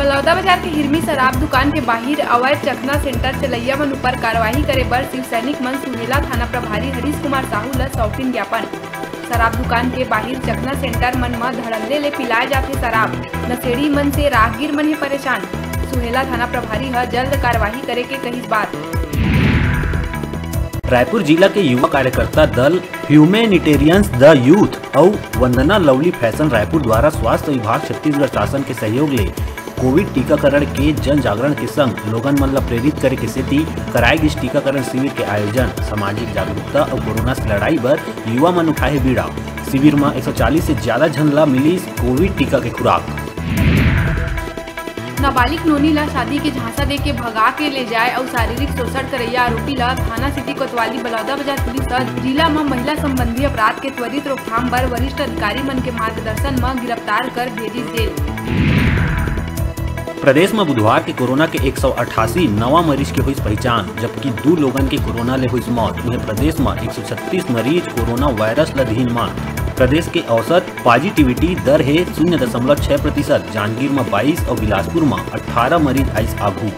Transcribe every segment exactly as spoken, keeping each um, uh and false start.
बलौदाबाजार के हिरमी शराब दुकान के बाहिर अवैध चखना सेंटर चलइया मन ऊपर कार्रवाई करे बर शिव सैनिक मन सुहेला थाना प्रभारी हरीश कुमार साहू ल सौंपिन ज्ञापन। शराब दुकान के बाहिर चखना सेंटर मन म धड़ल्ले ले पिलाए जाथे शराब। नशेड़ी मन से राहगीर मन हे परेशान। सुहेला थाना प्रभारी ह जल्द कार्रवाई करे के कहिस बात। रायपुर जिला के युवा कार्यकर्ता दल ह्यूमैनिटेरियंस द यूथ अउ वंदना लवली फैशन रायपुर द्वारा स्वास्थ्य विभाग छत्तीसगढ़ शासन के सहयोग ले कोविड टीकाकरण के जन जागरण के संग लोगन मन ल प्रेरित करे के सेती कराए गिस टीकाकरण शिविर के आयोजन। सामाजिक जागरूकता अउ कोरोना से लड़ाई बर युवा मन उठाए हे बीड़ा। शिविर म एक सौ चालीस से ज्यादा झन ल मिलिस कोविड टीका के खुराक। नाबालिग नोनी ला शादी के झांसा देके भगा के ले जाए अउ शारीरिक शोषण करइया आरोपी ला थाना सिटी कोतवाली बलौदाबाजार पुलिस ह जिला म महिला संबंधी अपराध के त्वरित रोकथाम बर वरिष्ठ अधिकारी मन के मार्गदर्शन म गिरफ्तार कर भेजिस जेल। प्रदेश म बुधवार के कोरोना के एक सौ अट्ठासी नवा मरीज के होइस पहचान, जबकि दू लोगन के कोरोना ले होइस मौत। उहें, प्रदेश म एक सौ छत्तीस मरीज कोरोना वायरस ल दिहिन मात। प्रदेश के औसत पॉजिटिविटी दर हे शून्य दशमलव छह प्रतिशत। जांजगीर म बाईस अउ बिलासपुर म अट्ठारह मरीज आइस आघू।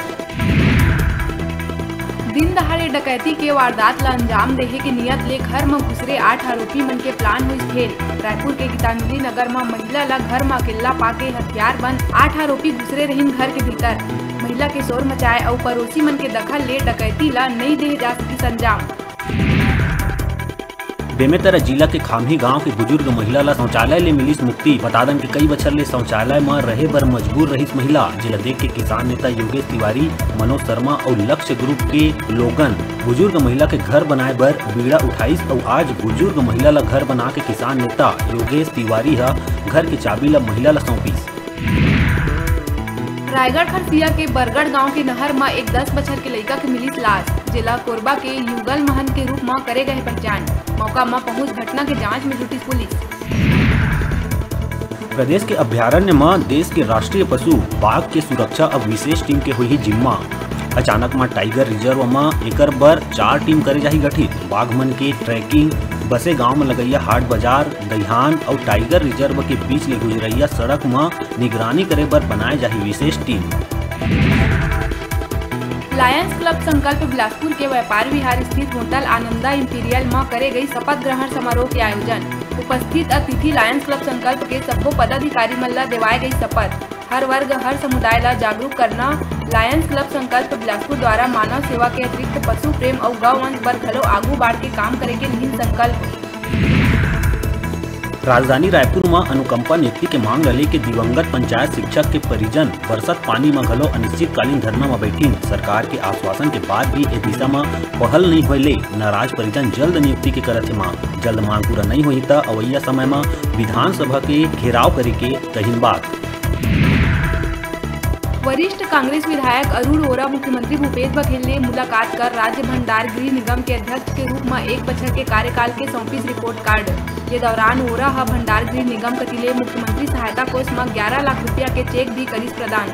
दिन दहाड़े डकैती के वारदात ल अंजाम देहे के नियत ले घर म घुसरे आठ आरोपी मन के प्लान होइस फेल। रायपुर के गीतांजलि नगर म महिला ल घर म अकेल्ला पाके हथियार बंद आठ आरोपी घुसरे रहिन घर के भीतर। महिला के शोर मचाए अउ पड़ोसी मन के दखल ले डकैती ल नइ देहे जा सकिस अंजाम। बेमेतरा जिला के खाम्ही गांव के बुजुर्ग महिला ला शौचालय ले मिलिस मुक्ति। बता दन के कई बछर ले शौचालय म रहे बर मजबूर रहिस महिला, जेला देख के किसान नेता योगेश तिवारी, मनोज शर्मा अउ लक्ष्य ग्रुप के लोगन बुजुर्ग महिला के घर बनाए बर बीड़ा उठाइस अउ आज बुजुर्ग महिला ला घर बना के किसान नेता योगेश तिवारी ह घर के चाबी ला महिला ला सौंपिस। रायगढ़ खरसिया के बरगढ़ गांव के नहर म एक दस बछर के लइका के मिलिस लाश, जेला कोरबा के युगल महंत के रूप म करे गए पहचान। मौका म पहुंच घटना के जांच में जुटिस पुलिस। प्रदेश के अभयारण्य म देश के राष्ट्रीय पशु बाघ के सुरक्षा अब विशेष टीम के होही जिम्मा। अचानक म टाइगर रिजर्व म एकर बर चार टीम करे जाही गठित। बाघ मन के ट्रैकिंग, बसे गांव म लगइया हाट बाजार, दइहान अउ टाइगर रिजर्व के बीच ले गुजरइया सड़क म निगरानी करे बर बनाए जाही विशेष टीम। लायंस क्लब संकल्प बिलासपुर के व्यापार विहार स्थित होटल आनंदा इंपीरियल म करे गई शपथ ग्रहण समारोह के आयोजन। उपस्थित अतिथि लायंस क्लब संकल्प के सब्बो पदाधिकारी मन ल देवाए गई शपथ। हर वर्ग, हर समुदाय ल जागरूक करना। लायंस क्लब संकल्प बिलासपुर द्वारा मानव सेवा के अतिरिक्त पशु प्रेम अउ गौ वंश बर घलो आगू बाढ़ के काम करे के लिहिन संकल्प। राजधानी रायपुर म अनुकंपा नियुक्ति के मांग ल लेके दिवंगत पंचायत शिक्षक के परिजन बरसत पानी म घलो अनिश्चितकालीन धरना म बैठिन। सरकार के आश्वासन के बाद भी ए दिशा म पहल नइ होय ले नाराज परिजन जल्द नियुक्ति के करत हे मांग। जल्द मांग पूरा नइ होही त अवइया समय म विधानसभा के घेराव करे के कहिन बात। वरिष्ठ कांग्रेस विधायक अरुण वोरा मुख्यमंत्री भूपेश बघेल ले मुलाकात कर राज्य भंडार गृह निगम के अध्यक्ष के रूप म एक बछर के कार्यकाल के सौंपिस रिपोर्ट कार्ड। ये दौरान वोरा ह भंडार गृह निगम कति ले मुख्यमंत्री सहायता कोष म ग्यारह लाख रुपया के चेक भी करिस प्रदान।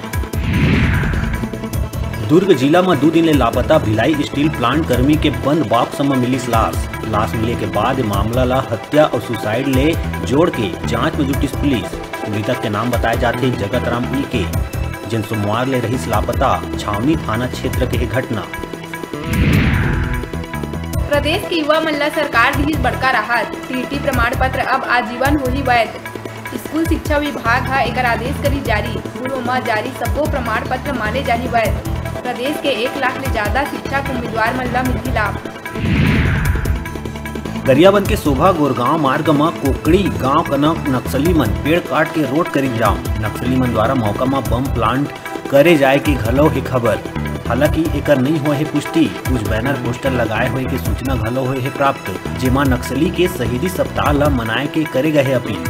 दुर्ग जिला म दू दिन ले लापता भिलाई स्टील प्लांट कर्मी के बंद बॉक्स म मिलिस लाश। लाश मिले के बाद ए मामला ला हत्या अउ सुसाइड ले जोड़ के जांच म जुटिस पुलिस। मृतक के नाम बताए जाथे जगत राम उइके, जेन सोमवार ले रहिस लापता। छावनी थाना क्षेत्र के हे घटना। प्रदेश के युवा मन ला सरकार दिहिस बड़का राहत, टीईटी प्रमाण पत्र अब आजीवन होही वैध। स्कूल शिक्षा विभाग ह एकर आदेश करिस जारी। पूर्व म जारी सब्बो प्रमाण पत्र माने जाही वैध। प्रदेश के एक लाख ले जादा शिक्षक उम्मीदवार मन ला मिलही लाभ। गरियाबंद के शोभा गोरगांव मार्ग म कोकड़ी गांव कना नक्सली मन पेड़ काट के रोड करिन जाम। नक्सली मन द्वारा मौका म बम प्लांट करे जाए के घलो हे खबर। हालांकि एकर नइ होए हे पुष्टि। कुछ बैनर पोस्टर लगाए होए के सूचना घलो होए हे प्राप्त, जेमा नक्सली के शहीदी सप्ताह ल मनाए के करे गए हे अपील।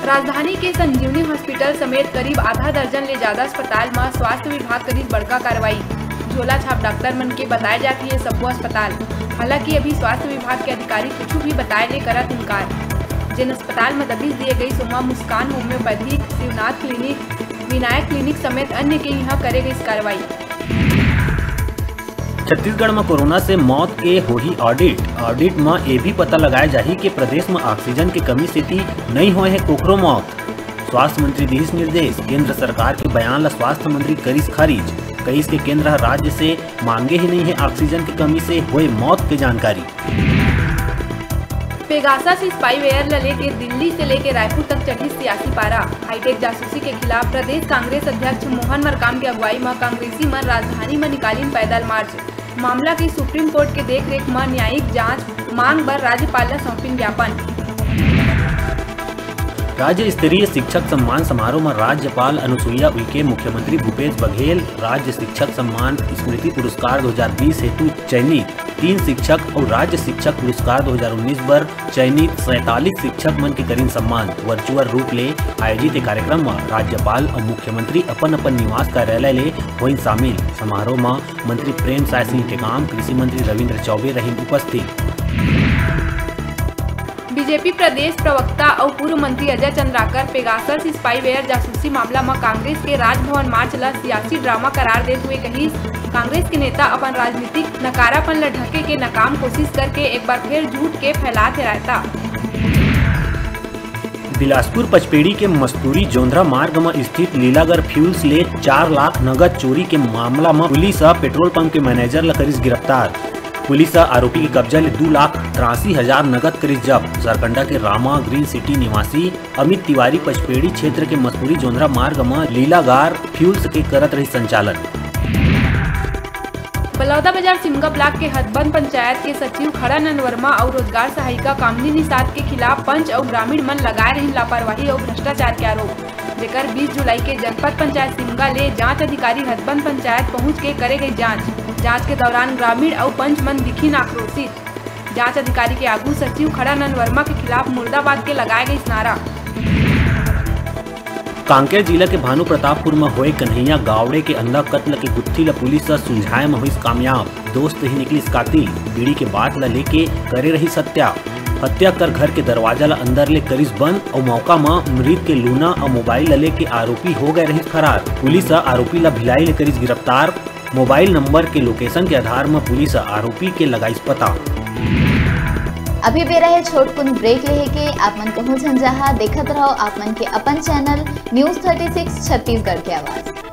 राजधानी के संजीवनी हॉस्पिटल समेत करीब आधा दर्जन ले जादा अस्पताल म स्वास्थ्य विभाग करिस बड़का कार्रवाई। झोला छाप डॉक्टर मन के बताए जात हे ये सब्बो अस्पताल। हालांकि अभी स्वास्थ्य विभाग के अधिकारी कुछु भी बताए ले करत इनकार। जेन अस्पताल म दबिश दिए गइस, ओमा Muskan homeopathic, Shivnath clinic, Vinayak clinic समेत अन्य के इहां करे गइस कार्रवाई। छत्तीसगढ़ म कोरोना से मौत के होही ऑडिट। ऑडिट म ए भी पता लगाए जाही कि प्रदेश म ऑक्सीजन के कमी सेती नइ होए हे कोकरो मौत। स्वास्थ्य मंत्री दिहिस निर्देश, केंद्र सरकार के बयान ला स्वास्थ्य मंत्री करिस खारिज, कहिस के केंद्र ह राज्य से मांगे ही नहीं है ऑक्सीजन के कमी से होए मौत के जानकारी। पेगासस स्पाईवेयर ल लेके दिल्ली से लेके रायपुर तक चढ़ी सियासी पारा। हाईटेक जासूसी के खिलाफ प्रदेश कांग्रेस अध्यक्ष मोहन मरकाम के अगुवाई म कांग्रेसी मन राजधानी म निकालिन पैदल मार्च। मामला के सुप्रीम कोर्ट के देखरेख म न्यायिक जांच मांग बर राज्यपाल ल सौंपिन ज्ञापन। राज्य स्तरीय शिक्षक सम्मान समारोह म राज्यपाल अनुसुईया उइके, मुख्यमंत्री भूपेश बघेल राज्य शिक्षक सम्मान स्मृति पुरस्कार दो हज़ार बीस हेतु चयनित तीन शिक्षक अउ राज्य शिक्षक पुरस्कार दो हज़ार उन्नीस बर चयनित सैंतालीस शिक्षक मन के करिन सम्मान। वर्चुअल रूप ले आयोजित ए कार्यक्रम म राज्यपाल अउ मुख्यमंत्री अपन-अपन निवास कार्यालय ले होइन शामिल। समारोह म मंत्री प्रेम साय सिंह टेकाम, कृषि मंत्री रविंद्र चौबे रहिन उपस्थित। बीजेपी प्रदेश प्रवक्ता अउ पूर्व मंत्री अजय चंद्राकर पेगासस स्पाईवेयर जासूसी मामला म कांग्रेस के राजभवन मार्च ल सियासी ड्रामा करार देत हुए कहिस, कांग्रेस के नेता अपन राजनीतिक नकारापन ल ढके के नाकाम कोशिश करके एक बार फिर झूठ के फैलात हे रायता। बिलासपुर पचपेड़ी के मस्तूरी जोंधरा मार्ग म स्थित लीलागर फ्यूल्स ले चार लाख नगद चोरी के मामला म पुलिस ह पेट्रोल पंप के मैनेजर ल करिस गिरफ्तार। पुलिस ह आरोपी के कब्जा ले दू लाख तिरासी हजार नगद करिस जब्त। सरकंडा के रामा ग्रीन सिटी निवासी अमित तिवारी पचपेड़ी क्षेत्र के मस्तूरी जोंधरा मार्ग म लीलागार फ्यूल्स के करत रहिस संचालन। बलौदाबाजार सिमगा ब्लॉक के हथबंद पंचायत के सचिव खड़ानंद वर्मा अउ रोजगार सहायिका कामनी निषाद के खिलाफ पंच अउ ग्रामीण मन लगाए रहिन लापरवाही अउ भ्रष्टाचार के आरोप, जेकर बीस जुलाई के जनपद पंचायत सिमगा ले जांच अधिकारी हथबंद पंचायत पहुंच के करे गई जांच। जांच के दौरान ग्रामीण अउ पंच मन दिखिन आक्रोशित। जांच अधिकारी के आगू सचिव खड़ानंद वर्मा के खिलाफ मुर्दाबाद के लगाए गइस नारा। कांकेर जिला के भानु प्रतापपुर म होए कन्हैया गावड़े के अंधा कत्ल के गुत्थी ल पुलिस ह सुलझाए म होइस कामयाब। दोस्त ही निकलिस कातिल। बीड़ी के बात ल लेके करे रहिस हत्या। हत्या कर घर के दरवाजा ल अंदर ले करिस बंद अउ मौका म मृत के लूना अउ मोबाइल ल लेके आरोपी हो गए रहिस फरार। पुलिस ह आरोपी ल भिलाई ले करिस गिरफ्तार। मोबाइल नंबर के लोकेशन के आधार म पुलिस ह आरोपी के लगाइस पता। अभी बेरा हे छोटकुन ब्रेक लेहे के। आप मन कहूं झन जहां, देखत रहो आप मन के अपन channel news thirty six Chhattisgarh के आवाज।